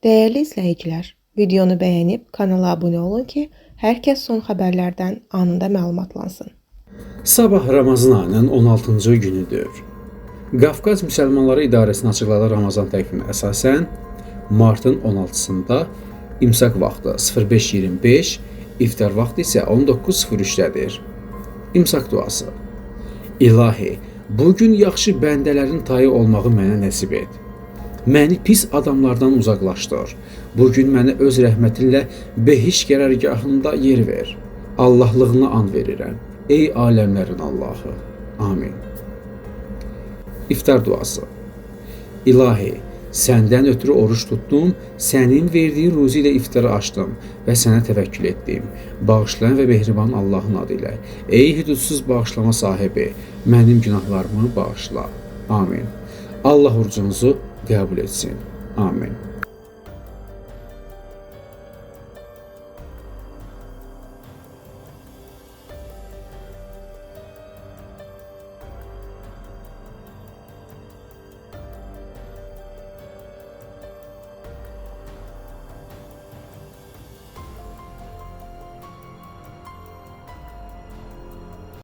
Dəyərli izləyicilər, videonu bəyənib kanala abunə olun ki, hər kəs son xəbərlərdən anında məlumatlansın. Sabah Ramazan ayının 16-cı günüdür. Qafqaz Müsəlmanları İdarəsinin açıqladığı Ramazan təqviminə əsasən martın 16-sında imsak vaxtı 05:25, iftar vaxtı isə 19:03-dədir. İmsak duası. İlahi, bu gün yaxşı bəndələrin tayı olmağı mənə nəsib et. Məni pis adamlardan uzaqlaşdır. Bu gün mənə öz rəhmətinlə behiş qərargahında yer ver. Allahlığına and verirəm. Ey aləmlərin Allahı. Amin. İftar duası. İlahi, səndən ötürü oruç tutdum, sənin verdiyin ruzi ilə iftarı açdım və sənə təvəkkül etdim. Bağışlayan və mehriban Allahın adı ilə. Ey hüdudsuz bağışlama sahibi, mənim günahlarımı bağışla. Amin. Allah orucunuzu qəbul etsin. Amin.